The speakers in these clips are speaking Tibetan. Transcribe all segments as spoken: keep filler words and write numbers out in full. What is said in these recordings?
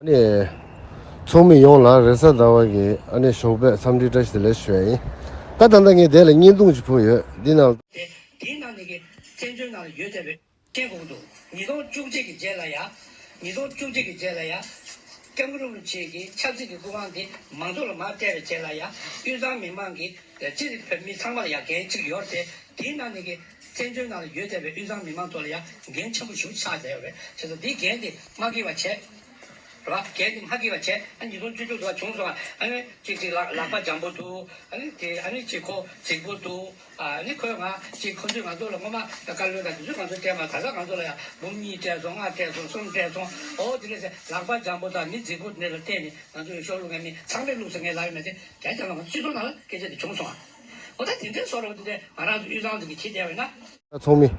ཨ་ནི། ཚོགས་མི་ཡོངས་ལ་རེས་གཟའ་ཟླ་བ་གི་ཨ་ནི་ཞོགས་པའི་འཚམས་འདྲི་བཀྲ་ཤིས་བདེ་ལེགས་ཞུ་ཡ་ཡིན། ད་ད་ལྟ་ངས་དེ་ལ་བརྙན་ཐུང་ཅིག་ཕུལ་ཡོད། འདི་ནང་། དེ་དེའི་ནང་ནས་ཀྱི་བཙན་བྱོལ་ནང་ལ་ཡོད་བསྡད་པའི་སྐད་དགོངས་འདུག་ཉིས་སྟོང་བཅུ་གཅིག་གི་རྗེས་ལ་ཡ། ཉིས་སྟོང་བཅུ་གཅིག་གི་རྗེས་ལ་ཡ། སྐྱབས་མགོན་རིན་པོ་ཆེ་གི་ཆབ་སྲིད་ཀྱི་སྐུ་དབང་དེ་མང་ཚོགས་ལ་མར་སྤྲད་པའི་རྗེས་ལ་ཡ། དབུས་གཙང་མི་མང་གི་སྤྱི་བོད་མི་ཚང་མ་ལ་ཡ་འགན་གཅིག་ཡོད་རེད་དེ། དེའི་ནང་ནས་ཀྱི་བཙན་བྱོལ་ནང་ལ་ཡོད་བསྡད་པའི་དབུས་གཙང་མི་མང་ཚོ་ལ་ཡ་འགན་ཆེན་པོ་ཞིག་ཆགས་བསྡད་ཡོད་རེད། བྱས་ཙང་འདིའི་འགན་དེ་མ་འཁྱེར་བ་བྱས། རེད་བ། གལ་ཏེ་མ་འཁྱེར་བ་བྱས། ཨ་ཉིས་སྟོང་བཅུ་དྲུག་ལ་བྱུང་སོང་། ཨ་ནི་གཅིག་གཅིག་ལག་ལག་པ་འཇམ་པོ་འདུག་ཨ་ནི་དེ་ཨ་ནི་གཅིག་ཁོ་རྫིག་པོ་འདུག་ཨ་ནི་ཁོས་ང་གཅིག་ཁོ་ཚོས་ང་ཚོ་ལ་སྔོན་མ་བཀའ་བློན་དང་དེ་ཚོས་ང་ཚོ་སྤྲད་མ། ག་ས་ང་ཚོ་ལ་ཡང་འབུམ་གཉིས་སྤྲད་སོང་། ལྔ་སྤྲད་སོང་། གསུམ་སྤྲད་སོང་། ཨོ་དེ་ལས་ཟེར་ལག་པ་འཇམ་པོ་དང་མི་རྫིག་པོ་དེ་ལ་བརྟེན་ནས་ང་ཚོ་ཡང་ཤོར་ལུགས་ངན་མི་ཚང་མས་ལུགས་སུ་ངས་ལབ་ཡོད་མེད་དེ་རྒྱ་ཆ་ལ་ང་ཚོ་སྤྱི་ཚོགས་ནང་ལ་སྐད་ཆ་དེ་བྱུང་སོང་། ཨ་ཨོ་ད་དེ་འདྲའི་བཟོ་འདྲ་བོ་དེ་འདྲ་ང་རང་ཚོ་དབུས་གཙང་དེ་གི་བྱེད་བསྡད་པ་ཡིན་ན། ཚོགས་མི་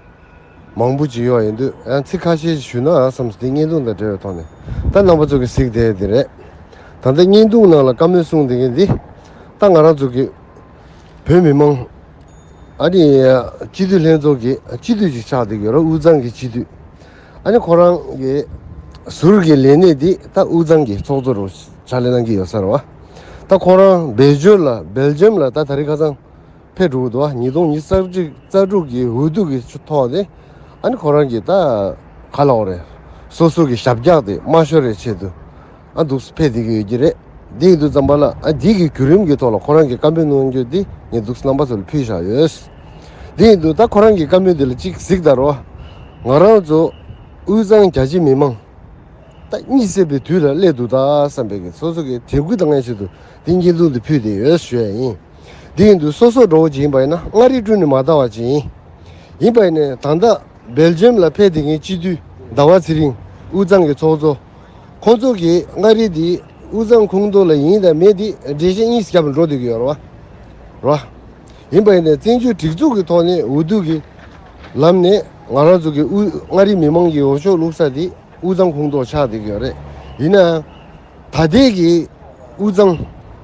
མང་པོ་ཅིག་ཡོད་ཡིན་དུས། ཡང་ཚིག་ཁ་ཤས་ཤིག་ཞུས་ན་བསམ་སོང་། དེ་བརྙན་ཐུང་དང་འབྲེལ་བའི་ཐོག་ནས་ད་རྣམ་པ་ཚོ་གིས་གཟིགས་བསྡད་དེ་རེད། ད་ལྟ་བརྙན་ཐུང་ནང་ལ་བཀའ་མོལ་གསུངས་བསྡད་མཁན་འདི་ད་ང་རང་ཚོ་གི་བོད་མི་མང་ཨ་ནི་སྤྱི་འཐུས་ལྷན་ཚོགས་ཀྱི་སྤྱི་འཐུས་ཅིག་ཆགས་བསྡད་ཀྱི་ཡོད་རེད། དབུས་གཙང་གི་སྤྱི་འཐུས། ཨ་ནི་ཁོ་རང་གི་ཟུར་གྱི་ལས་སྣེ་འདི་ད་དབུས་གཙང་གི་ཚོགས་གཙོ་རུ་ཕྱག་ལས་གནང་གི་ཡོད་ས་རེད་བ། ད་ཁོ་རང་སྦེལ་ཇམ་ལ་སྦེལ་ཇམ་ལ་ད་དེ་རིང་ཁ་སང་ཕེབས་འགྲོ་གི་འདུག་བ། ཉིས་སྟོང་ཉི་ཤུ་རྩ་དྲུག་གི་འོས་བསྡུ་གི་ཐོག་ནས་ཨ་ནི་ཁོ་རང་གིས་ད་ག་ལབ་དགོས་རེད། སོ་སོ་གི་ཞབས་བཀྱག་དེ་མ་ཤོར་བའི་ཆེད་དུ་ཨ་འདུག་སེ་ཕེབས་བསྡད་ཀྱི་ཡོད་ཀྱི་རེད། འདི་ཡིན་དུས་ཙམ་པ་ལ་ཨ་འདི་གི་བརྒྱུད་རིམ་གྱི་ཐོག་ལ་ཁོ་རང་གི་བཀའ་མོལ་གནང་རྒྱུ་འདི་ངས་འདུག་སེ་རྣམ་པ་ཚོ་ལ་ཕུལ་བཞག་ཡོད། འདི་ཡིན་དུས་ད་ཁོ་རང་གི་བཀའ་མོལ་འདི་ལ་གཅིག་གཟིགས་དང་རོགས། ང་རང་ཚོ་དབུས་གཙང་རྒྱ་ཆེ་མི་མང་ད་གཉིད་སད་པའི་དུས་ལ་སླེབས་འདུག་ད་བསམ་པའི་གི་སོ་སོ་གི་དྲན་སྐུལ་དང་ལེན་ཆེད་དུ་འདི་བརྙན་ཐུང་འདི་ཕུལ་བསྡད་ཡོད་ཞུ་ཡ་ཡིན། འདི་ཡིན་དུས་སོ་སོ་འདྲ་བོ་ཅིག་ཡིན་པ་ཡིན་ན་མངའ་རིས་བསྐྲུན་ནས་མ་ད་བ་ཅིག་ཡིན། ཡིན་པ་ཡིན་ནའི་ད་ལྟ་སྦེལ་ཇམ་ལ་ཕེབས་བསྡད་མཁན་སྤྱི་འཐུས་ཟླ་བ་ཚེ་རིང་། དབུས་གཙང་གི་ཚོགས་གཙོ། ཁོང་ཚོ་གིས་མངའ་རིས་འདི་དབུས་གཙང་ཁོངས་གཏོགས་ལ་ཡིན་དང་མིན་འདི་འགྲེལ་བཤད་གཉིས་རྒྱབ་ནས་འགྲོ་བསྡད་ཀྱི་ཡོད་རེད་བ། རེད་བ། ཡིན་པ་ཡིན་ནའི་བཙན་བྱོལ་སྒྲིག་འཛུགས་ཀྱི་ཐོག་ནས་འོས་བསྡུ་གི་ལམ་ནས་ང་རང་ཚོ་གི་དབུས་མངའ་རིས་མི་མང་གི་འོས་ཤོག་བླུགས་ས་དེ་དབུས་གཙང་ཁོངས་གཏོགས་ཆགས་བསྡད་ཀྱི་ཡོད་རེད། ཡིན་ནའང་། ད་ལྟའི་གི་དབུས་གཙང་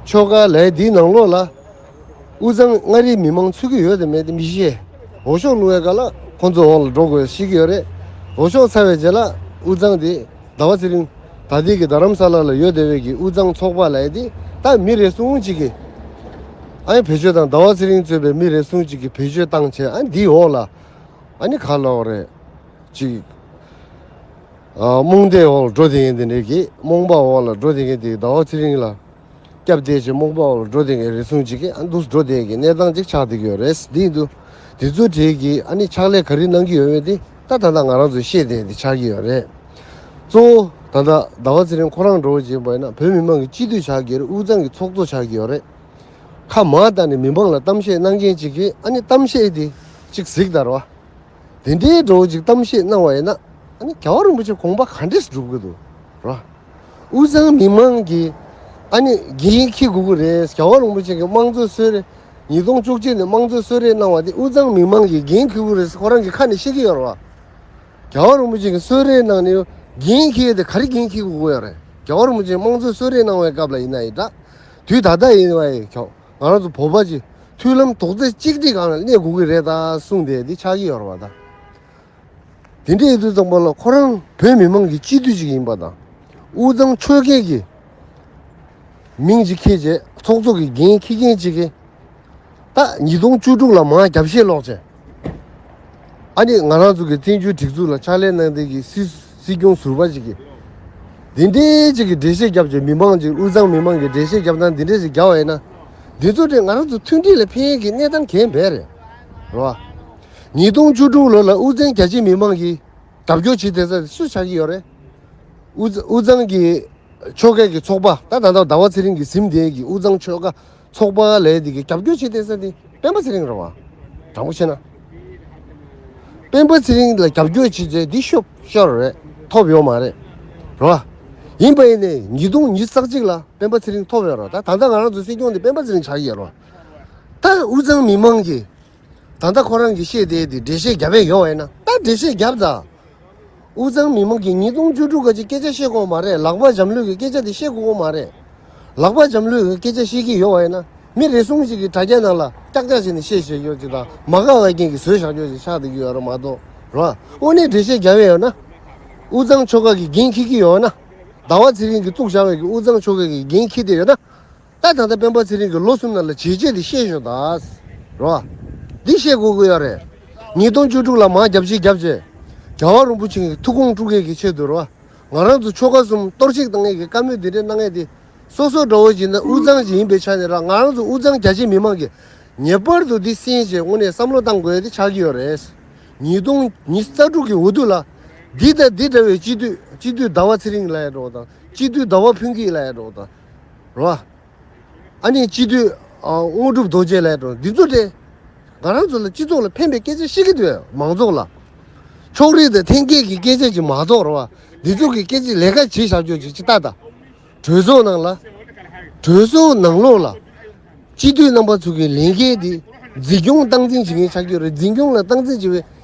ཆོལ་ཁ་ལབ་ཡ་འདིའི་ནང་ལོགས་ལ་དབུས་གཙང་མངའ་རིས་མི་མང་ཚུད་ཀྱི་ཡོད་དམ་མེད་དེ་མི་ཤེས། འོས་ཤོག་བླུགས་ཡ་ག་ལ་ཁོང་ཚོ་འོག་ལ་འགྲོ་དགོས་ཤེས་ཀྱི་ཡོད་རེད། འོས་ཤོག་ཚར་བའི་རྗེས་ལ་དབུས་གཙང་དེ་ཟླ་བ་ཚེ་རིང་ད་ལྟའི་གི་རྡ་རམ་ས་ལ་ལ་ཡོད་བསྡད་པའི་གི་དབུས་གཙང་ཚོགས་པ་ལབ་ཡ་དེ་ད་མི་རེ་ཟུང་ཅིག་གིས་ཨ་ནི་བེད་སྤྱོད་བཏང་། ཟླ་བ་ཚེ་རིང་གཙོས་པའི་མི་རེ་ཟུང་ཅིག་གིས་བེད་སྤྱོད་བཏང་བྱས་ཨ་ནི་འདིའི་འོག་ལ་ཨ་ནི་ག་ལབ་དགོས་རེད། ཅིག་ཨ། རྨོངས་དད་འོག་ལ་འགྲོ་བསྡད་མཁན་དེ་འདྲས་ཀྱིས། རྨོངས་པ་འོག་ལ་འགྲོ་བསྡད་མཁན་དེ་ཟླ་བ་ཚེ་རིང་ལ་སྐྱབས་བཅོལ་བྱས་རྨོངས་པ་འོག་ལ་འགྲོ་བསྡད་མཁན་རེ་ཟུང་ཅིག་གིས་ཨ་འདུག་འགྲོ་བསྡད་མཁན་གནས་སྟངས་ཅིག་ཆགས་བསྡད་ཀྱི་ཡོད་རེད། འདི་ཡིན་དུས་དེ་ཚོ་གྲས་ཀྱིས་ཨ་ནི་ཕྱག་ལས་ག་རེ་གནང་གི་ཡོད་མེད་དེ་ད་ད་ལྟ་ང་རང་ཚོས་ཤེས་བསྡད་དེ་ཆགས་ཀྱི་ཡོད་རེད། གཙོ་བོ་ད་ལྟ་ཟླ་བ་ཚེ་རིང་ཁོ་རང་འདྲ་བོ་བྱས་པ་ཡིན་ན་བོད་མི་མང་གི་སྤྱི་འཐུས་ཆགས་ཀྱི་ཡོད་རེད། དབུས་གཙང་གི་ཚོགས་གཙོ་ཆགས་ཀྱི་ཡོད་རེད། ཁ་མར་བཏང་ནས་མི་མང་ལ་གཏམ་བཤད་གནང་མཁན་ཅིག་གིས་ཨ་ནི་གཏམ་བཤད་དེ་ཅིག་གཟིགས་དང་རོགས། དེ་འདྲའི་འདྲ་བོ་ཅིག་གཏམ་བཤད་གནང་བ་ཡིན་ན་ཨ་ནི་རྒྱལ་བ་རིན་པོ་ཆེ་དགོངས་པ་ག་འདྲས་སྒྲུབ་ཀྱི་འདུག་ར། དབུས་གཙང་མི་མང་གིས་ཨ་ནི་འགན་འཁྱེར་དགོས་ཀྱི་རེད། རྒྱལ་བ་རིན་པོ་ཆེ་གིས་དམངས་གཙོ་གསོལ་རས། ཉིས་སྟོང་བཅུ་གཅིག་ནས་དམངས་གཙོ་གསོལ་རས་གནང་བ་དེ་དབུས་གཙང་མི་མང་གིས་འགན་འཁྱེར་དགོས་རེད་ཟེར་ཁོ་རང་གི་ཁ་ནས་བཤད་ཀྱི་ཡོད་རེད་བ། རྒྱལ་བ་རིན་པོ་ཆེ་གིས་གསོལ་རས་གནང་ནས་འགན་འཁྱེར་དེ་ག་རེ་འགན་འཁྱེར་དགོས་ཀྱི་ཡོད་རེད། རྒྱལ་བ་རིན་པོ་ཆེ་དམངས་གཙོ་གསོལ་རས་གནང་བའི་སྐབས་ལ་ཡིན་ན་ཡིན་ད། དུས་ད་ལྟ་ཡིན་པ་ཡིན་ཁྱོད། ང་རང་ཚོ་བོད་པ་ཅིག་མཐུན་ལམ་རྡོག་རྩ་གཅིག་སྒྲིལ་སྒང་ལ་གནས་དགོས་ཀྱི་རེད་ད་གསུངས་ཏེ་འདི་ཆགས་ཀྱི་ཡོད་རེད་བ་ད། དེ་འདྲ་ཡིན་དུས་ཙམ་པ་ལ་ཁོ་རང་བོད་མི་མང་གི་སྤྱི་འཐུས་ཅིག་ཡིན་པ་དང་། དབུས་གཙང་ཆོལ་ཁའི་གི་མིང་ཅིག་འཁྱེར་བྱས་ཚོགས་གཙོ་གི་འགན་འཁྱེར་མཁན་ཅིག་གིས་ད་ཉིས་སྟོང་བཅུ་དྲུག་ལ་མར་རྒྱབ་བཤད་སློག་བྱས། ཨ་ནི་ང་རང་ཚོ་གི་བཙན་བྱོལ་སྒྲིག་འཛུགས་ལ་ཕྱག་ལས་གནང་མཁན་གྱི་སྲིད་སྲིད་སྐྱོང་ཟུར་པ་ཅིག་གིས། འདི་འདྲའི་ཅིག་གི་འགྲེལ་བཤད་བརྒྱབ་བྱས་མི་མང་ཅིག་དབུས་གཙང་མི་མང་གི་འགྲེལ་བཤད་བརྒྱབ་སྟངས་འདི་འདྲའི་ཅིག་བརྒྱབ་པ་ཡིན་ན། འདི་ཚོ་དེ་ང་རང་ཚོ་མཐུན་སྒྲིལ་ལ་ཕན་གྱི་གནས་སྟངས་གང་ཡང་མེད་རེད། རེད་བ། ཉིས་སྟོང་བཅུ་དྲུག་ལོ་ལ་དབུས་གཙང་རྒྱ་ཆེ་མི་མང་གིས་རྒྱབ་སྐྱོར་བྱེད་བསྡད་ས་དེ་སུ་ཆགས་ཀྱི་ཡོད་རེད། དབུས་དབུས་གཙང་གི་ཆོལ་ཁའི་གི་ཚོགས་པ་ད་ད་ལྟ་ཟླ་བ་ཚེ་རིང་གིས་ཟིན་བསྡད་ཀྱི་དབུས་གཙང་ཆོལ་ཁ་ཚོགས་པ་ལས་དེ་གི་རྒྱབ་སྐྱོར་བྱེད་བསྡད་ས་དེ་སྤེན་པ་ཚེ་རིང་རེད་བ། དྲང་པོ་བཤད་ན། སྤེན་པ་ཚེ་རིང་ལ་རྒྱབ་སྐྱོར་བྱེད་ཚེ་འདི་ཤོབ་ཤོར་རེད། ཐོབ་ཡོད་མ་རེད། རེད་བ། ཡིན་པ་ཡིན་ནའི་ཉིས་སྟོང་ཉི་ཤུ་རྩ་གཅིག་ལ་སྤེན་པ་ཚེ་རིང་ཐོབ་ཡོད་རེད། ད་ད་ལྟ་ང་རང་ཚོ་སྲིད་སྐྱོང་དེ་སྤེན་པ་ཚེ་རིང་ཆགས་ཀྱི་ཡོད་རེད་བ། ད་དབུས་གཙང་མི་མང་གིས་ད་ལྟ་ཁོ་རང་གིས་བཤད་བསྡད་དེ་འགྲེལ་བཤད་རྒྱབ་ཡས་ཡོད་པ་ཡིན་ན་ད་འགྲེལ་བཤད་རྒྱབ་དང་། དབུས་གཙང་མི་མང་གིས་ཉིས་སྟོང་བཅུ་དྲུག་ག་ཅིག་སྐད་ཆ་བཤད་དགོས་མ་རེད། ལག་པ་འཇམ་ལུས་ཀྱི་སྐད་ཆ་དེ་བཤད་དགོས་མ་རེད། ལག་པ་འཇམ་ལུས་ཀྱི་སྐད་ཆ་བཤད་ཀྱི་ཡོད་པ་ཡིན་ན་མི་རེ་ཟུང་ཞིག་གིས་དྲ་རྒྱ་ནང་ལ་ཀྱག་ཀྱག་བྱས་ནས་བཤད་བཤད་ཡོད་ཅིག་དང་མ་དགའ་བའི་རྐྱེན་གྱིས་བཟོས་བཞག་ཡོད་ཅིག་ཆགས་བསྡད་ཀྱི་ཡོད་རེད་མ་གཏོགས་རེད་བ། དངོས་གནས་འགྲེལ་བཤད་རྒྱབ་ཡས་ཡོད་ན། དབུས་གཙང་ཆོལ་ཁ་གིས་འགན་འཁྱེར་གྱི་ཡོད་ན། ཟླ་བ་ཚེ་རིང་གིས་བཙུགས་བཞག་པའི་གི་དབུས་གཙང་ཆོལ་ཁའི་གི་འགན་འཁྱེར་བསྡད་ཡོད་ན། ད་ད་ལྟ་སྤེན་པ་ཚེ་རིང་གིས་ལོ་གསུམ་ནང་ལ་བྱས་རྗེས་དེ་ཤེས་ཤོག་ད། རོ། འདི་ཤེས་དགོས་ཀྱི་ཡོད་རེད། ཉིས་སྟོང་བཅུ་དྲུག་ལ་མར་རྒྱབ་བཤིག་རྒྱབ་བྱས། རྒྱལ་བ་རིན་པོ་ཆེ་གི་ཐུགས་དགོངས་དཀྲུག་མཁན་གྱི་ཆེད་དུ་རོ། ང་རང་ཚོ་ཆོལ་ཁ་གསུམ་གཏོར་བཤིག་བཏང་མཁན་གྱི་བཀའ་མོལ་འདི་འདྲ་གནང་མཁན་དེ། སོ་སོ་འདྲ་བོ་ཞིག་ན་དབུས་གཙང་ཞིག་ཡིན་པའི་ཆ་ནས་ར། ང་རང་ཚོ་དབུས་གཙང་རྒྱ་ཆེ་མི་མང་གིས་ངེས་པར་དུ་འདི་གསན་བྱས་དངོས་གནས་བསམ་བློ་བཏང་དགོས་ཡ་དེ་ཆགས་ཀྱི་ཡོད་རེད། ཉིས་སྟོང་ཉི་ཤུ་རྩ་དྲུག་གི་འོས་བསྡུ་ལ། འདི་དང་འདི་འདྲ་བའི་སྤྱི་འཐུས་སྤྱི་འཐུས་ཟླ་བ་ཚེ་རིང་ལབ་ཡ་འདྲ་བོ་དང་། སྤྱི་འཐུས་ཟླ་བ་ཕུན་སྐྱིད་ལབ་ཡ་འདྲ་བོ་དང་། རོ། ཨ་ནི་སྤྱི་འཐུས་ཨ་དངོས་གྲུབ་རྡོ་རྗེ་ལབ་ཡ་འདྲ་བོ་འདི་ཚོ་དེ། ང་རང་ཚོ་ལ་སྤྱི་ཚོགས་ལ་ཕན་པའི་སྐད་ཆ་བཤད་ཀྱི་འདུག་མང་ཚོགས་ལ། ཕྱོགས་རིས་དང་འཐེན་འཁྱེར་གྱི་སྐད་ཆ་ཅིག་མ་གཏོགས་རོ། འདི་ཚོ་གི་སྐད་ཆ་ལས་ཀ་བྱེད་བཞག་རྒྱུ་ཅིག་ཅིག་ལྟ་ད། གྲོས་ཚོགས་ནང་ལ། གྲོས་ཚོགས་ནང་ལོགས་ལ། སྤྱི་འཐུས་རྣམ་པ་ཚོ་གི་ལས་འགན་དེ་འཛིན་སྐྱོང་སྟངས་འཛིན་བྱེད་མཁན་ཆགས་ཀྱི་རེད། འཛིན་སྐྱོང་ལ་སྟངས་འཛིན་བྱེད་པའི་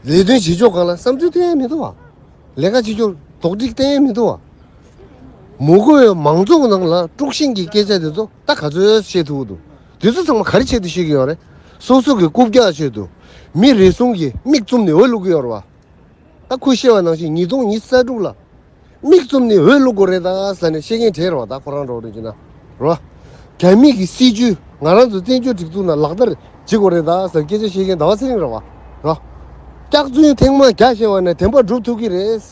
ལས་དོན་བྱེད་ཕྱོགས་སྒང་ལ་བསམ་ཚུལ་བཏོན་ཡ་མི་འདུག་བ། ལས་ཀ་བྱེད་ཕྱོགས་དོགས་འདྲི་བཏོན་ཡ་མི་འདུག་བ། མི་དགོས་པའི་མང་ཚོགས་ནང་ལ་དཀྲུག་ཤིང་གི་སྐད་ཆ་དེ་ཚོ་ད་ག་ཚོད་བཤད་ཐུབ་ཀྱི་འདུག་དེ་ཚོ་ཚང་མ་ག་རེ་ཆེད་དུ་བཤད་ཀྱི་ཡོད་རེད། སོ་སོ་གི་རྐུབ་བཀྱག་ཆེད་དུ། མི་རེ་ཟུང་གིས་མིག་བཙུམ་ནས་འོས་བླུག་གི་ཡོད་རེད་བ། ད་ཁོས་བཤད་པ་ནང་བཞིན་ཉིས་སྟོང་ཉི་ཤུ་རྩ་དྲུག་ལ། མིག་བཙུམ་ནས་འོས་བླུག་དགོས་རེད་ད་ཟེར་ནས་བཤད་མཁན་གྲས་རེད་བ། ད་ཁོ་རང་འགྲོ་རེད་ཅེ་ན། རེད་བ། རྒྱ་མི་གི་སྲིད་ཇུས་ང་རང་ཚོ་བཙན་བྱོལ་སྒྲིག་འཛུགས་ནང་ལག་བསྟར་བྱེད་དགོས་རེད་ད་ཟེར་སྐད་ཆ་བཤད་མཁན་ཟླ་བ་ཚེ་རིང་རེད་བ། རེད་བ། སྐྱག་རྫུན་ཐེངས་མ་བརྒྱ་བཤད་པ་ནས་བདེན་པ་སྒྲུབ་ཐུབ་ཀྱི་རེད་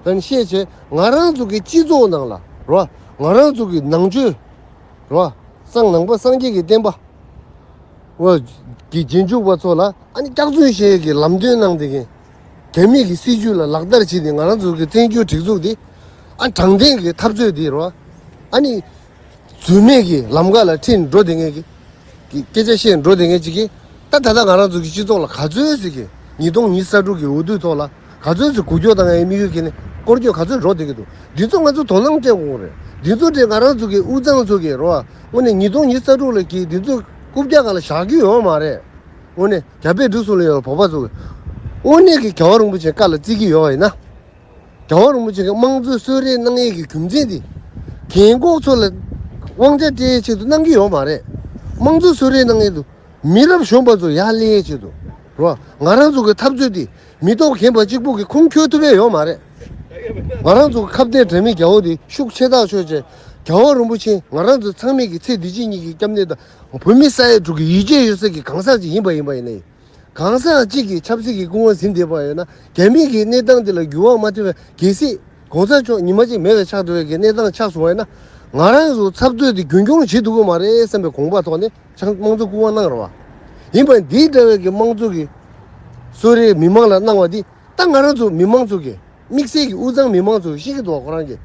ཟེར་ནས་བཤད་བྱས། ང་རང་ཚོ་གི་སྤྱི་ཚོགས་ནང་ལ་རེད་བ། ང་རང་ཚོ་གི་ནང་ཆོས་རེད་བ། སང་ནང་པ་སངས་རྒྱས་ཀྱི་བསྟན་པ། འོ། གི་རྗེས་འཇུག་པ་ཚོ་ལ་ཨ་ནི་སྐྱག་རྫུན་བཤད་ཀྱི་ལམ་སྟོན་གནང་བསྡད་མཁན། རྒྱ་མི་གི་སྲིད་ཇུས་ལ་ལག་བསྟར་བྱས་ཏེ་ང་རང་ཚོ་གི་བཙན་བྱོལ་སྒྲིག་འཛུགས་འདི། ཨ་དྲང་བདེན་གྱི་འཐབ་རྩོད་འདི་རོ། ཨ་ནི། རྫུན་མེད་ཀྱི་ལམ་ཁ་ལ་ཁྲིད་འགྲོ་བསྡད་མཁན་གྱི། གི་སྐད་ཆ་བཤད་འགྲོ་བསྡད་མཁན་ཅིག་གིས། ད་ད་ལྟ་ང་རང་ཚོ་གི་སྤྱི་ཚོགས་ལ་ག་ཚོད་ཅིག་གིས་ཉིས་སྟོང་ཉི་ཤུ་རྩ་དྲུག་གི་འོས་བསྡུ་ཐོག་ལ། ག་ཚོད་ཅིག་འགུལ་སྐྱོད་བཏང་ཡའི་དམིགས་ཡུལ་གྱིས་ནི་སྐོར་སྐྱོད་ག་ཚོད་འགྲོ་བསྡད་ཀྱི་འདུག་འདི་ཚོ་ང་ཚོ་དོ་སྣང་སྤྲད་དགོས་རེད། འདི་ཚོ་དེ་ང་རང་ཚོ་གི་དབུས་གཙང་ཚོ་གི་རོ། དངོས་གནས་ཉིས་སྟོང་ཉི་ཤུ་རྩ་དྲུག་ལ་གི་འདི་ཚོ་རྐུབ་བཀྱག་སྒང་ལ་བཞག་རྒྱུ་ཡོད་མ་རེད། དངོས་གནས་རྒྱ་བལ་འབྲུག་གསུམ་ལ་ཡོད་བོད་པ་ཚོ་གི། དངོས་གནས་ཀྱི་རྒྱལ་བ་རིན་པོ་ཆེ་བཀའ་ལ་བརྩི་གི་ཡོད་པ་ཡིན་ན། རྒྱལ་བ་རིན་པོ་ཆེ་གི་དམངས་གཙོའི་གསོལ་རས་གནང་ཡས་ཀྱི་རྒྱུ་མཚན་དེ། རྒན་གོག་ཚོ་ལ་དབང་ཆ་སྤྲད་ཡས་ཆེད་དུ་གནང་གི་ཡོད་མ་རེད། དམངས་གཙོའི་གསོལ་རས་གནང་ཡས་དུ། མི་རབས་གཞོན་པ་ཚོ་ཡར་སླེབས་ཡས་ཆེད་དུ། རོ། ང་རང་ཚོ་གི་འཐབ་རྩོད་དེ་མི་ཐོག་རྒན་པ་གཅིག་པུ་གི་ཁུངས་འཁྱོལ་ཐུབ་ཡས་ཡོད་མ་རེད། ང་རང་ཚོ་གི་ཁ་གཏད་དྲ་མིག་རྒྱལ་པོ་དེ་ཤུགས་ཆེ་ཐག་ཆོད་བྱས། རྒྱལ་བ་རིན་པོ་ཆེ་ང་རང་ཚོ་ཚང་མས་ཀྱི་ཚེ་འདི་ཕྱི་གཉིས་ཀྱི་སྐྱབས་གནས་དང་། བོད་མི་ས་ཡ་དྲུག་གི་ཡིད་ཆེས་ཡོད་ས་གི་གང་ཟག་ཅིག་ཡིན་པ་ཡིན་པ་ཡིན་ནའི། གང་ཟག་གཅིག་གི་ཆབ་སྲིད་ཀྱི་སྐུ་དབང་ཟིན་བསྡད་པ་ཡོད་ན། རྒྱ་མི་གི་གནས་སྟངས་དེ་ལ་འགྱུར་བ་མ་ཐེབས་པའི། གལ་སྲིད་གོང་ས་མཆོག་ཉི་མ་གཅིག་མེད་པའི་ཆགས་འགྲོ་བའི་གི་གནས་སྟངས་ཆགས་སོང་བ་ཡིན་ན། ང་རང་ཚོ་འཐབ་རྩོད་དེ་རྒྱུན་སྐྱོང་བྱེད་ཐུབ་ཀྱི་མ་རེད་བསམ་པའི་དགོངས་པ་ཐོག་ནས་ཆང་དམངས་གཙོ་སྐུ་དབང་གནང་རོགས། ཡིན་པ་འདིའི་འདྲ་བའི་གི་དམངས་གཙོ་གི་གསོལ་རས་མི་མང་ལ་གནང་བ་འདི། ད་ང་རང་ཚོ་མི་མང་ཚོ་གི། དམིགས་བསལ་གྱི་དབུས་གཙང་མི་མང་ཚོ་ཤེས་ཀྱི་འདུག་བ། ཁོ་རང་གི་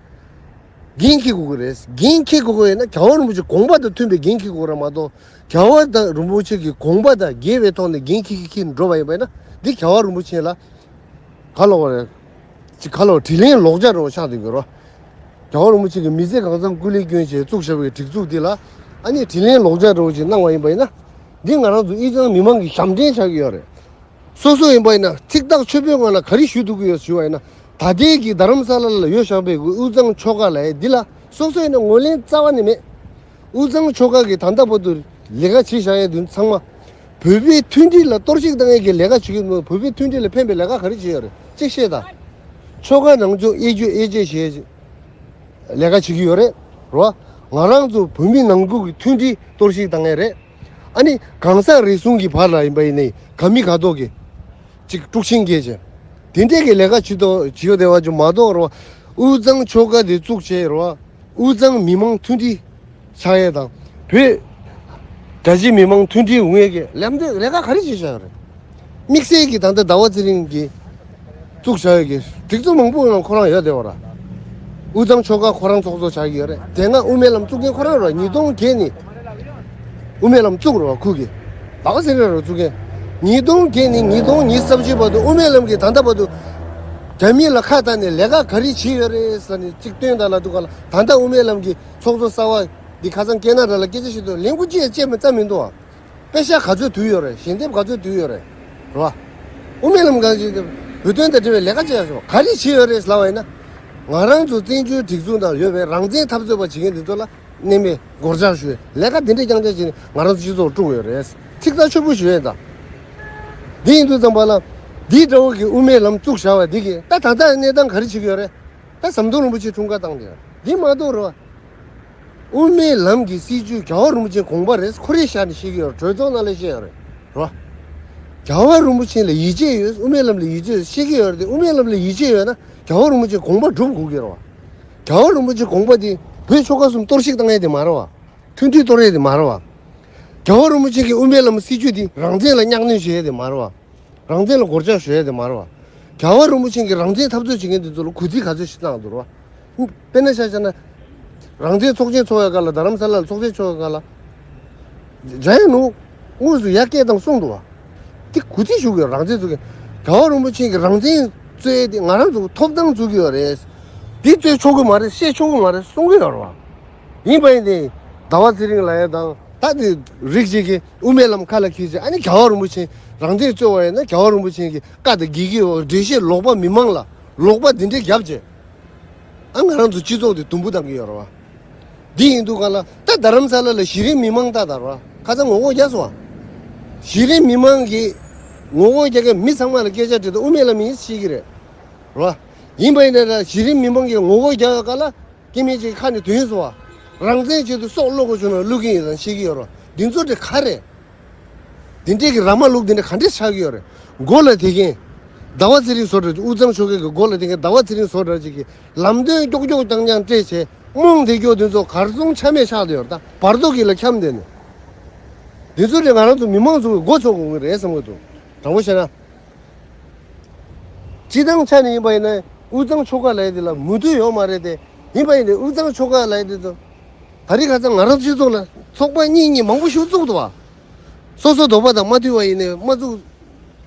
འགན་འཁྱེར་དགོས་ཀྱི་རེད། འགན་འཁྱེར་དགོས་ཀྱི་ཡོད་ན་རྒྱལ་བ་རིན་པོ་ཆེ་དགོངས་པ་དང་མཐུན་པའི་འགན་འཁྱེར་དགོས་རེད་མ་གཏོགས། རྒྱལ་བ་དང་རིན་པོ་ཆེ་གི་དགོངས་པ་དང་འགལ་བའི་ཐོག་ནས་འགན་འཁྱེར་འཁྱེར་འཁྱེར་འགྲོ་བ་ཡིན་པ་ཡིན་ན། འདི་རྒྱལ་བ་རིན་པོ་ཆེ་ལ་ག་ལབ་དགོས་རེད། ཅིག་ག་ལབ་དགོས། དྲིན་ལན་ལོག་འཇལ་འདྲ་བོ་ཆགས་བསྡད་ཀྱི་རེད། རྒྱལ་བ་རིན་པོ་ཆེ་གིས་མི་ཚེ་གང་འཚམ་སྐུ་ལས་བསྐྱོན་བྱས་བཙུགས་བཞག་པའི་སྒྲིག་འཛུགས་འདི་ལ། ཨ་ནི་དྲིན་ལན་ལོག་འཇལ་འདྲ་བོ་ཅིག་གནང་བ་ཡིན་པ་ཡིན་ན། འདི་ང་རང་ཚོ་དབུས་གཙང་མི་མང་གི་ཞབས་འདྲེན་ཆགས་ཀྱི་ཡོད་རེད། སོ་སོ་ཡིན་པ་ཡིན་ན་ཚིག་ཐག་ཆོད་པོའི་ངང་ལ་ག་རེ་ཞུ་ཐུབ་ཀྱི་ཡོད་ཞུ་བ་ཡིན་ན། ད་ལྟའི་གི་རྡ་རམ་ས་ལ་ལ་ཡོད་བཞག་པའི་དབུས་གཙང་ཆོལ་ཁ་ལབ་ཡས་འདི་ལ་སོ་སོ་ཡིན་ན་ངོས་ལེན་རྩ་བ་ནས་མེད། དབུས་གཙང་ཆོལ་ཁ་གི་ད་ལྟ་བར་དུ་ལས་ཀ་བྱེད་བཞག་ཡས་དེ་ཚང་མ། བོད་པའི་མཐུན་སྒྲིལ་ལ་གཏོར་བཤིག་བཏང་ཡས་ཀྱི་ལས་ཀ་བྱེད་ཀྱི་མི་འདུག་བོད་པའི་མཐུན་སྒྲིལ་ལ་ཕན་པའི་ལས་ཀ་ག་རེ་བྱེད་ཡོད་རེད་ཅིག་བཤད་དང་། ཆོལ་ཁ་ནང་ཆོས་དབྱེ་རྒྱུ་དབྱེ་འབྱེད་བྱེད་ཡས་ལས་ཀ་བྱེད་ཀྱི་ཡོད་རེད། རོ། ང་རང་ཚོ་བོད་མི་ནང་ཁུལ་གྱི་མཐུན་སྒྲིལ་གཏོར་བཤིག་བཏང་ཡས་རེད། ཨ་ནི་གང་ཟག་རེ་ཟུང་གི་བར་ལ་ཡིན་པ་ཡིན་ནའི་ག་མི་ག་ཐོག་གི་ཅིག་དཀྲུག་ཤིང་སྐྱེས་བྱས། དེ་འདྲས་ཀྱི་ལས་ཀ་བྱེད་དོ་བྱེད་ཡོད་བསྡད་པ་ཅིག་མ་གཏོགས་རོ། དབུས་གཙང་ཆོལ་ཁ་དེ་བཙུགས་བྱས་རོ། དབུས་གཙང་མི་མང་མཐུན་སྒྲིལ་ཆགས་ཡས་དང་། བོད་རྒྱ་ཆེ་མི་མང་མཐུན་སྒྲིལ་ཡོང་ཡས་ཀྱི་ལམ་སྟོན་ལས་ཀ་ག་རེ་བྱེད་བཞག་ཡོད་རེད། དམིགས་བསལ་གྱི་ད་ལྟ་ཟླ་བ་ཚེ་རིང་གིས་བཙུགས་བཞག་ཡོད་ཀྱི་སྒྲིག་འཛུགས་མང་པོ་ནང་ཁོ་རང་ཡོད་བསྡད་པ་ར། དབུས་གཙང་ཆོལ་ཁ་ཁོ་རང་ཚོགས་གཙོ་ཆགས་ཀྱི་ཡོད་རེད། དེ་སྔ་དབུ་མའི་ལམ་བཙུགས་མཁན་ཁོ་རང་ར། ཉིས་སྟོང་བརྒྱད་ནས་དབུ་མའི་ལམ་བཙུགས་ར་ཁུ་གི། ཟླ་བ་ཚེ་རིང་ར་བཙུགས་མཁན། ཉིས་སྟོང་བརྒྱད་ནས་ཉིས་སྟོང་ཉི་ཤུ་རྩ་བཞི་བར་དུ་དབུ་མའི་ལམ་གྱི་ད་ལྟ་བར་དུ་རྒྱ་མི་ལ་ཁ་བཏགས་ནས་ལས་ཀ་ག་རེ་བྱས་ཡོད་རེད་ཟེར་ནས་གཅིག་སྟོན་དང་ལ་འདུག་ག་ལ། ད་ལྟ་དབུ་མའི་ལམ་གྱི་ཚོགས་གཙོ་གསར་བ་འདི་ཁ་སང་སྐད་ནག་ར་ལ་སྐད་ཆ་བཤད་དུས་ལན་ཁུ་ཅི་ཡང་བཅད་མི་རྩ་མི་འདུག་ཨ། པེ་ཤག་ག་ཚོད་བསྡུས་ཡོད་རེད། ཞལ་འདེབས་ག་ཚོད་བསྡུས་ཡོད་རེད། རེད་བ། དབུ་མའི་ལམ་གང་ཅིག་བོད་དོན་དང་འབྲེལ་བའི་ལས་ཀ་བྱས་ཡོད་ག་རེ་བྱས་ཡོད་རེད་ལབ་པ་ཡིན་ན། ང་རང་ཚོ་བཙན་བྱོལ་སྒྲིག་འཛུགས་ནང་ཡོད་པའི་རང་བཙན་འཐབ་རྩོད་པ་བྱེད་མཁན་འདི་ཚོ་ལ་གནད་མེད་སྒོར་ལྕག་གཞུས་ལས་ཀ་འདི་འདྲས་རྐྱང་རྐྱང་བྱས་ནས་ང་རང་ཚོ་སྤྱི་ཚོགས་དཀྲུགས་ཡོད་རེད། ཚིག་ཐག་ཆོད་པོ་ཞུ་ཡས་དང་། འདི་ཡིན་དུས་ཙམ་པ་ལ། འདིའི་འདྲ་བོ་གི་དབུ་མའི་ལམ་བཙུགས་བཞག་པ་འདི་གིས་ད་ད་ལྟ་གནས་སྟངས་ག་རེ་བྱེད་ཀྱི་ཡོད་རེད། ད་ཟམ་གདོང་རིན་པོ་ཆེ་འཁྲུངས་སྐར་བཏང་དེ་ཡང་འདི་མ་གཏོགས་རེད་བ། དབུ་མའི་ལམ་གྱི་སྲིད་བྱུས་རྒྱལ་བ་རིན་པོ་ཆེ་དགོངས་པ་རེད། ཁོ་རེ་ཤ་ནས་ཤེས་ཀྱི་ཡོད་རེད། གྲོས་ཚོགས་ནང་ལ་བཤད་ཡོད་རེད་རོ། རྒྱལ་བ་རིན་པོ་ཆེ་ལ་ཡིད་ཆེས་ཡོད། དབུ་མའི་ལམ་ལ་ཡིད་ཆེས་ཡོད་ཤེས་ཀྱི་ཡོད་རེད་དེ། དབུ་མའི་ལམ་ལ་ཡིད་ཆེས་ཡོད་ན་རྒྱལ་བ་རིན་པོ་ཆེ་དགོངས་པ་སྒྲུབ་དགོས་ཀྱི་རེད་བ། རྒྱལ་བ་རིན་པོ་ཆེ་དགོངས་པ་དེ་བོད་ཆོལ་ཁ་གསུམ་གཏོར་བཤིག་བཏང་ཡས་དེ་མ་རེད་བ། མཐུན་སྒྲིལ་གཏོར་ཡས་དེ་མ་རེད་བ། རྒྱལ་བ་རིན་པོ་ཆེ་གི་དབུ་མའི་ལམ་སྲིད་བྱུས་དེ་རང་བཙན་ལ་གཉའ་གནོན་བྱེད་ཡས་དེ་མ་རེད་བ། རང་བཙན་ལ་སྒོར་ལྕག་གཞུ་ཡས་དེ་མ་རེད་བ། རྒྱལ་བ་རིན་པོ་ཆེ་གི་རང་བཙན་འཐབ་རྩོད་བྱེད་མཁན་དེ་ཚོ་ལ་གུས་བརྩི་ག་ཚོད་ཞིག་བཏང་འདུག་རེད་བ། དཔེར་ན་ཆ་བཞག་ན། རང་བཙན་ཚོགས་ཆེན་ཚོགས་ཡ་ག་ལ། རྡ་རམ་ས་ལ་ལ་ཚོགས་ཆེན་ཚོགས་ཡ་ག་ལ། འཇམ་དབྱངས་ནོར་བུ་དངོས་སུ་ཡར་སྐད་བཏང་གསུངས་འདུག་བ། དེ་གུས་བརྩི་ཞུ་གི་ཡོད། རང་བཙན་རྩོད་མཁན། རྒྱལ་བ་རིན་པོ་ཆེ་གི་རང་བཙན་རྩོད་ཡ་དེ་ང་རང་ཚོ་ཐོབ་ཐང་རྩོད་ཀྱི་ཡོད་རེད། འདི་རྩོད་ཆོག་གི་མ་རེད། བཤད་ཆོག་གི་མ་རེད་གསུང་གི་ཡོད་རེད་བ། ཡིན་པ་ཡིན་ཏེ། ཟླ་བ་ཚེ་རིང་ལབ་ཡ་དང་ད་དེ་རིགས་ཅིག་གིས་དབུ་མའི་ལམ་ཁ་ལ་འཁྱེར་བྱས། ཨ་ནི་རྒྱལ་བ་རིན་པོ་ཆེ་རང་བཙན་རྩོད་པ་ཡིན་ན་རྒྱལ་བ་རིན་པོ་ཆེ་གི་བཀའ་དང་འགལ་གྱི་ཡོད། འགྲེལ་བཤད་ལོག་པ་མི་མང་ལ་ལོག་པ་འདི་འདྲས་བརྒྱབ་བྱས། ཨ་ང་རང་ཚོ་སྤྱི་ཚོགས་དེ་དུམ་བུ་བཏང་གི་ཡོད་རེད་བ། འདི་ཡིན་དུས་ག་ལ་ད་རྡ་རམ་ས་ལ་ལ་གཞི་རིམ་མི་མང་ལྟ་དར་བ་ཁ་སང་ངོ་རྒོལ་རྒྱག་སོང་བ། གཞི་རིམ་མི་མང་གི་ངོ་རྒོལ་རྒྱག་མཁན་མི་ཚང་མ་ལ་སྐད་ཆ་དྲིས་དུས་དབུ་མའི་ལམ་ཡིན་ཤེས་ཀྱི་རེད། རེད་བ། ཡིན་པ་ཡིན་ན་ལ་གཞི་རིམ་མི་མང་གི་ངོ་རྒོལ་རྒྱག་ཡ་ག་ལ། སྐྱེ་དམན་ཅིག་ཁ་ནས་ཐོན་སོང་བ། རང་བཙན་ཆེད་དུ་སྲོག་བླུ་དགོས་བྱུང་ན་བླུ་གི་ཡིན་ལ་ཤེས་ཀྱི་ཡོད་རེད། འདི་ཚོ་དེ་ག་རེད། འདི་འདྲས་ཀྱི་ར་མ་ལུག་འདི་འདྲས་ག་འདྲས་ཆགས་ཀྱི་ཡོད་རེད། མགོ་ལ་དེ་གིན། ཟླ་བ་ཚེ་རིང་བཟོ་འདྲ་ཅིག་དབུས་གཙང་ཆོལ་ཁའི་གི་མགོ་ལ་དེ་གིན་ཟླ་བ་ཚེ་རིང་བཟོ་འདྲ་ཅིག་གིས་ལམ་སྟོན་ཀྱོག་ཀྱོག་རྐྱང་རྐྱང་སྤྲད་བྱས་རྨོངས་བསྡད་ཀྱོག་འདི་ཚོ་གར་སོང་ཆ་མེད་ཆགས་བསྡད་ཡོད་རེད། ད་བར་དོ་གི་ལ་འཁྱམས་བསྡད་ནས། འདི་ཚོ་དེ་ང་རང་ཚོ་མི་མང་ཚོ་གི་མགོ་ཚོས་དགོས་ཀྱི་རེད་བསམ་གྱི་འདུག་དྲང་པོ་བཤད་ན། སྤྱི་བཏང་ཆ་ནས་ཡིན་པ་ཡིན་ན་དབུས་གཙང་ཆོལ་ཁ་ལབ་ཡ་དེ་ལ་མོས་མཐུན་ཡོད་མ་རེད་དེ། ཡིན་པ་ཡིན་ནའི་དབུས་གཙང་ཆོལ་ཁ་ལབ་ཡ་དེ་ཚོ། ད་རེས་ཁ་སང་ང་རང་སྤྱི་ཚོགས་ལ་ཚོགས་པ་གཉིས་གཉིས་མང་པོ་ཞིག་བཙུགས་འདུག་བ། སོ་སོ་འདོད་པ་དང་མ་མཐུན་པ་ཡིན་ནའི་མ་བཙུགས།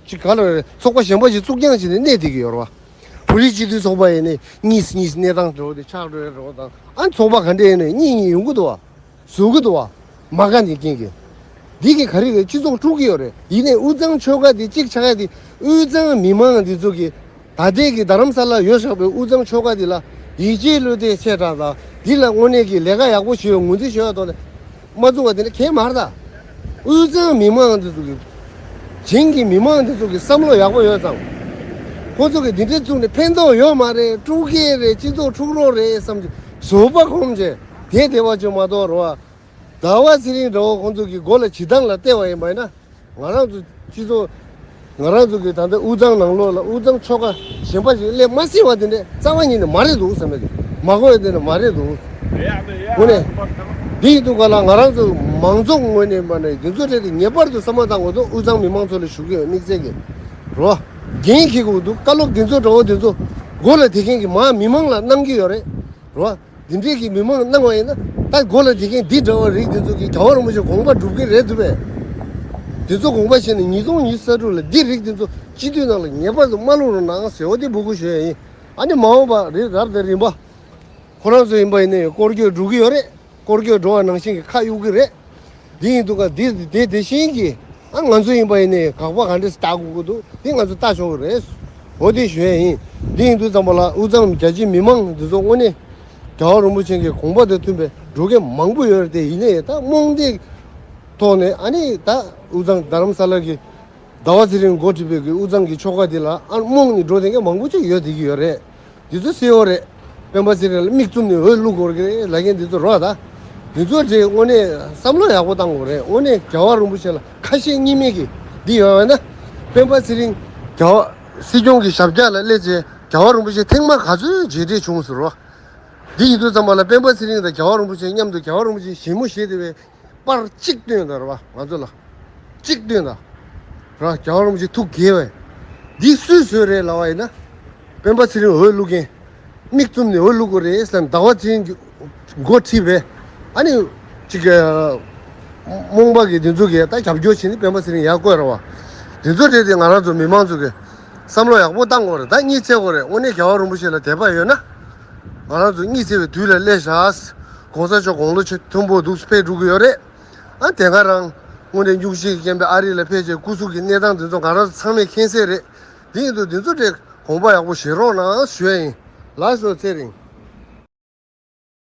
ཅིག་ག་ལ་རེད། ཚོགས་པ་གཞན་པ་ཞིག་བཙུགས་རྐྱང་བྱས་ནས་གནས་བསྡད་ཀྱི་ཡོད་རེད་བ། བོད་རིགས་སྤྱི་མཐུན་ཚོགས་པ་ཡིན་ནའི་གཉིས་གཉིས་གནས་སྟངས་འགྲོ་དེ་ཆགས་འགྲོ་ཡ་འགྲོ་དང་། ཨ་ཚོགས་པ་ག་འདྲ་ཡིན་ནའི་གཉིས་གཉིས་ཡོང་གི་འདུག་བ། བཟོ་གི་འདུག་བ། མ་དགའ་ནས་རྐྱེན་གྱིས། འདི་གི་ག་རེ་རེད། སྤྱི་ཚོགས་དཀྲུག་གི་ཡོད་རེད། ཡིན་ནའི་དབུས་གཙང་ཆོལ་ཁ་འདི་གཅིག་ཆགས་ཡ་འདི་དབུས་གཙང་མི་མང་འདི་ཚོ་གི་ད་ལྟའི་གི་རྡ་རམ་ས་ལ་ཡོད་བཞག་པའི་དབུས་གཙང་ཆོལ་ཁ་འདི་ལ་ཡིད་ཆེས་བློས་གཏད་ཆེ་དྲགས་དང་འདི་ལ་དངོས་གནས་ཀྱི་ལས་ཀ་ཡག་པོ་བྱེད་ཡོད་ངོས་འཛིན་བྱེད་ཡོད་ཐོག་ནས་མ་བཙུགས་པ་དེ་འདྲ་གང་ཡང་མ་རེད་ད། དབུས་གཙང་མི་མང་འདི་ཚོ་གི་བྱིངས་ཀྱི་མི་མང་འདི་ཚོ་གི་བསམ་བློ་ཡག་པོ་ཡོད་ཙང་། ཁོ་ཚོ་གི་འདི་འདྲ་བཙུགས་ནས་ཕན་ཐོགས་ཡོད་མ་རེད། དཀྲུག་གི་རེད། སྤྱི་ཚོགས་དཀྲུག་རོགས་རེད་བསམ་གྱི་བཟོད་པ་སྒོམ་བྱས་དེ་བདེ་བ་བྱུང་མ་གཏོགས་རེད་བ། ཟླ་བ་ཚེ་རིང་འདྲ་བོ་ཁོང་ཚོ་གི་མགོ་ལ་བྱེད་སྟངས་ལ་བལྟས་པ་ཡིན་པ་ཡིན་ན། ང་རང་ཚོ་སྤྱི་ཚོགས་ང་རང་ཚོ་གི་ད་ལྟ་དབུས་གཙང་ནང་ལོགས་ལ་དབུས་གཙང་ཆོལ་ཁ་གཞན་པ་ཞིག་སླེབས་མ་སྲིད་པ་དེ་འདྲ་རྩ་བ་ཉིད་ནས་མ་རེད་འདུག་བསམ་པ་དེ་མ་གོ་ཡ་དེ་འདྲ་མ་རེད་འདུག་དངོས་གནས་འདི་ཡིན་དུས་ག་ལ་ང་རང་ཚོ་མང་ཚོགས་ངོས་ནས་མ་ནས་འདི་ཚོ་རེད་དེ་ངེས་པར་དུ་བསམ་བློ་བཏང་དགོས་འདུག་དབུས་གཙང་མི་མང་ཚོ་ལ་ཞུ་གི་ཡོད། དམིགས་བསལ་གྱི་རོ་འགན་འཁྱེར་དགོས་འདུག་བཀའ་སློབ་འདི་ཚོ་འདྲ་བོ་འདི་ཚོ་མགོ་ལ་དེ་མཁན་གྱི་མ་མི་མང་ལ་གནང་གི་ཡོད་རེད་རོ། འདི་འདྲས་ཀྱི་མི་མང་གནང་བ་ཡིན་ན་ད་མགོ་ལ་འདི་མཁན་འདི་འདྲ་བ་རིགས་འདི་ཚོ་གིས་རྒྱལ་བ་རིན་པོ་ཆེ་དགོངས་པ་སྒྲུབ་ཀྱི་རེད་འདུག་པས། འདི་ཚོ་དགོངས་པ་བཞེས་ནས་ཉིས་སྟོང་ཉི་ཤུ་རྩ་དྲུག་ལ་འདི་རིགས་འདི་ཚོ་སྤྱི་འཐུས་ནང་ལ་ངེས་པར་དུ་མ་བླུག་རོགས་གནང་ཟེར་བ་འདི་འབོད་སྐུལ་ཞུ་ཡ་ཡིན། ཨ་ནི་མ་འོངས་པ་རེད་རབ་དང་རིམ་པ། ཁོ་རང་ཚོ་ཡིན་པ་ཡིན་ནའི་སྐོར་སྐྱོད་འགྲོ་གི་ཡོད་རེད། སྐོར་སྐྱོད་འགྲོ་བ་ནང་བཞིན་གྱི་ཁ་གཡུག་གི་རེད། འདི་ཡིན་དུས་ཀ་འདི་དེ་དེ་བཞིན་གྱི་ཨ་ང་ཚོ་ཡིན་པ་ཡིན་ནའི་དགག་པ་ག་འདྲས་ལྟ་དགོས་ཀྱི་འདུག་འདི་ང་ཚོ་ལྟ་ཆོག་གི་རེད། འོ་དེ་ཞུ་ཡ་ཡིན། འདི་ཡིན་དུས་ཙམ་པ་ལ་དབུས་གཙང་རྒྱ་ཆེའི་མི་མང་འདི་ཚོ་དངོས་གནས་རྒྱལ་བ་རིན་པོ་ཆེ་གི་དགོངས་པ་དང་མཐུན་པའི་འགྲོ་མཁན་མང་པོ་ཡོད་རེད་དེ། ཡིན་ནའི་ད་རྨོངས་དད་ཐོག་ནས་ཨ་ནི་ད་དབུས་གཙང་རྡ་རམ་ས་ལ་གི་ཟླ་བ་ཚེ་རིང་འགོ་ཁྲིད་པའི་གི་དབུས་གཙང་གི་ཆོལ་ཁ་འདི་ལ་ཨ་རྨོངས་ནས་འགྲོ་བསྡད་མཁན་མང་པོ་ཅིག་ཡོད་བསྡད་ཀྱི་ཡོད་རེད། འདི་ཚོ་གསལ་བོ་རེད། སྤེན་པ་ཚེ་རིང་ལ་མིག་བཙུམ་ནས་འོས་བླུག་དགོས་ཀྱི་རེད་ལབ་མཁན་འདི་ཚོ་རོ། ད་འདི་ཚོ་དེ་དངོས་གནས་བསམ་བློ་ཡག་པོ་བཏང་དགོས་རེད། དངོས་གནས་རྒྱལ་བ་རིན་པོ་ཆེ་ལ་ཁ་ཞེ་གཉིས་མེད་ཀྱི་འདི་ཡོད་པ་ན། སྤེན་པ་ཚེ་རིང་རྒྱལ་བ་སྲིད་སྐྱོང་གི་ཞབས་བཀྱག་ལ་སླེབས་རྗེས་རྒྱལ་བ་རིན་པོ་ཆེ་ཐེངས་མ་ག་ཚོད་མཇལ་འཕྲད་བྱུང་ཟེར་རོ། འདི་ཡིན་དུས་ཙམ་པ་ལ་སྤེན་པ་ཚེ་རིང་དང་རྒྱལ་བ་རིན་པོ་ཆེ་མཉམ་དུ་རྒྱལ་བ་རིན་པོ་ཆེ་ཞལ་མོ་བཞེས་བསྡད་པའི་པར་གཅིག་སྟོན་དང་རེད་བ། ང་ཚོ་ལ་གཅིག་སྟོན་དང་། ར་རྒྱལ་བ་རིན་པོ་ཆེ་ཐུགས་དགྱེས་པས། འདི་སུས་བཟོས་རེད་ལབ་པ་ཡིན་ན། སྤེན་པ་ཚེ་རིང་འོས་བླུག་མཁན། མིག་བཙུམ་ནས་འོས་བླུག་དགོས་རེད་ཟེར་ནས་ཟླ་བ་ཚེ་རིང་འགོ་ཁྲིད་པས། ཨ་ནི་ཅིག་རྨོངས་པ་གི་འདི་ཚོ་གིས་ད་རྒྱབ་སྐྱོར་བྱས་ནས་སྤེན་པ་ཚེ་རིང་ཡར་བསྐོས་རེད་བ། འདི་ཚོ་རེད་དེ་ང་རང་ཚོ་མི་མང་ཚོ་གིས་བསམ་བློ་ཡག་པོ་བཏང་དགོས་རེད། ད་གཉིད་སད་དགོས་རེད། དངོས་གནས་རྒྱལ་བ་རིན་པོ་ཆེ་ལ་དད་པ་ཡོད་ན། ང་རང་ཚོ་གཉིད་སད་པའི་དུས་ལ་སླེབས་ཤག་གོང་ས་མཆོག་དགུང་ལོ་ཆེ་མཐོན་པོ་འདུག་ཕེབས་འགྲོ་གི་ཡོད་རེད། ཨ་དེ་ག་རང་དངོས་གནས་སྙུང་གཞི་གི་རྐྱེན་པས་ཨ་རི་ལ་ཕེབས་རྗེས་སྐུ་གཟུགས་ཀྱི་གནས་སྟངས་དེ་ཚོ་ང་རང་ཚོ་ཚང་མས་མཁྱེན་གསལ་རེད། དེ་ཡིན་དུས་དེ་ཚོ་དེ་དགོངས་པ་ཡག་པོ་བཞེས་རོགས་གནང་ཞུ་ཡ་ཡིན། ལགས་སོ། ཚེ་རིང་